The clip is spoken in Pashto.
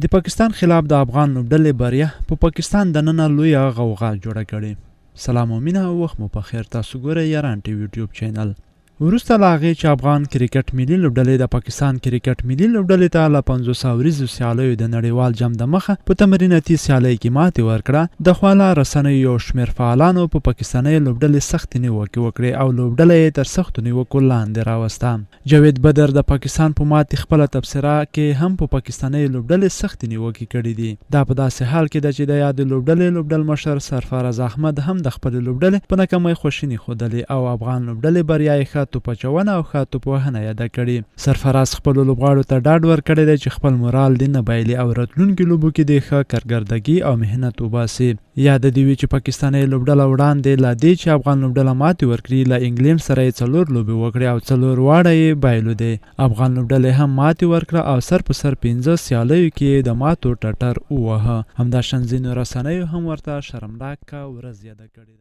د پاکستان خلاف د افغان لوبډلې بریا په پاکستان دننه لویه غوغا جوړه کړې. سلام او مینه او وخت مو په خیر. تاسو ګورئ یاران ټي وي یوټیوب چینل. وروسته له هغې چې افغان کرکټ ملي لوبډلې د پاکستان کرکټ ملي لوبډلې ته له 50 اوریزو سیالیو د نړیوال جام د مخه په تمریناتي سیالۍ کې ماتې ورکړه، د خواله رسنیو یو شمېر فعالانو په پاکستانۍ لوبډلې سختې نیوکې وکړې او لوبډله یې تر سختو نیوکو لاندې راوسته. جاوید بدر د پاکستان په ماتې خپله تبصره کې هم په پاکستانۍ لوبډلې سختې نیوکې کړې دي. دا په داسې حال کې ده چې د یادې لوبډلې لوبډلمشر سرفراز احمد هم د خپلې لوبډلې په ناکامۍ خوشیني ښودلې او افغان لوبډلې بریا یې ښه توپ اچونه او ښه توپ وهنه یاده کړې. سرفراز خپلو لوبغاړو ته ډاډ ورکړی دی چې خپل مورال دې نه بایلي او راتلونکو لوبو کې دې ښه کارګردګي او محنت وباسي. یاده دې وي چې پاکستانۍ لوبډله وړاندې له دې چې افغان لوبډله ماتې ورکړي، له انګلینډ سره یې څلور لوبې وکړې او څلور واړه یې بایلودې. افغان لوبډلې هم ماتې ورکړه او سر په سر پنځه سیالیو کې یې د ماتو ټټر وواهه. همداشان ځینو رسنیو هم ورته شرمناکه ورځ یاده کړې ده.